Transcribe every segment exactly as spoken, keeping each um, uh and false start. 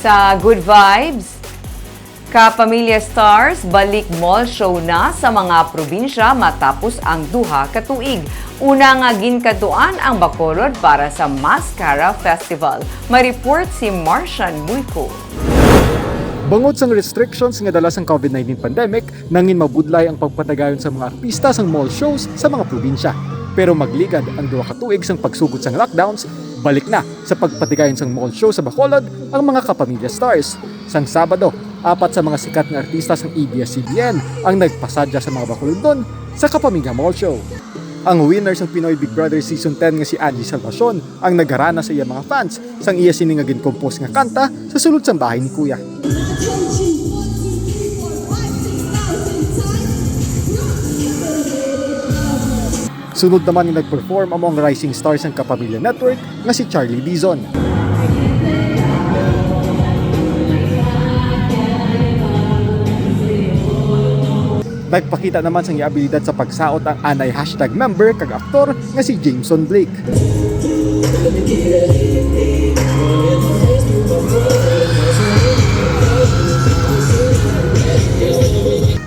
Sa Good Vibes, Kapamilya Stars, balik mall show na sa mga probinsya matapos ang duha ka tuig. Una nga ginkadtuan ang Bacolod para sa Mascara Festival. May report si Martian Muyko. Bangod sang restrictions nga dala sang COVID nineteen pandemic, nangin mabudlay ang pagpatigayon sang mga artista sang mall shows sa mga probinsya. Pero magligad ang duha ka tuig sang pagsugod sang lockdowns, balik na sa pagpatigayon sang mall show sa Bacolod ang mga Kapamilya Stars. Sang Sabado, apat sa mga sikat nga artista sang A B S C B N ang nagpasadya sa mga Bacolodnon sa Kapamilya Mall Show. Ang winner sang Pinoy Big Brother Season ten nga si Angie Salvacion ang nagarana sa iya mga fans sang iya sini nga gin-compose nga kanta sa sulod sang bahay ni Kuya. Sunod naman nga nag-perform amo ang rising star sang Kapamilya Network nga si Charlie Dizon. Nagpakita naman sang iya abilidad sa pagsaot ang anay hashtag member kag aktor nga si Jameson Blake.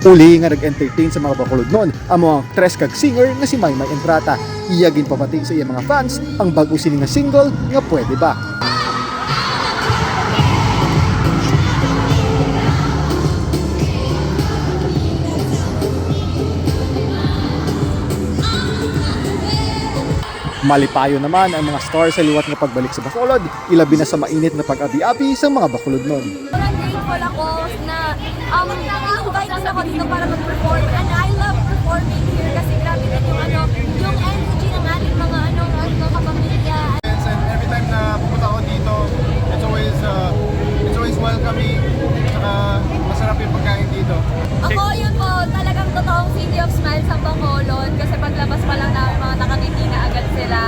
Uli nga nag-entertain sa mga Bacolodnon, amo ang actress kag singer nga si Maymay Entrata. Iya ginpamati sa iya mga fans ang bag-o sini nga single nga Pwede Ba. Malipayon naman ang mga star sa liwat nga pagbalik sa Bacolod, ilabi na sa mainit nga pag-abi-abi sang mga Bacolodnon. Sobrang grateful ako na, um, na-invite nila ako dito para mag-perform. And I love performing here kasi grabe din yung, ano, yung energy ng ating mga, ano, mga kapamilya. And every time na pupunta ako dito, it's always, uh, it's always welcoming. Tsaka masarap yung pagkain dito. Ako, yun po, talagang totoong City of Smiles ang Bacolod kasi paglabas pa lang namin, mga nakangiti na agad sila.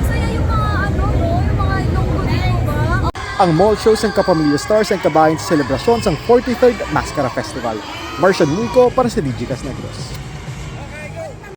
Masaya yung mga, ano, no, yung mga Ilonggo dito ba? Ang mall show sang Kapamilya Stars ang kabahin sa selebrasyon sang forty-third Mascara Festival. Martian Muyko para sa Digicast Negros.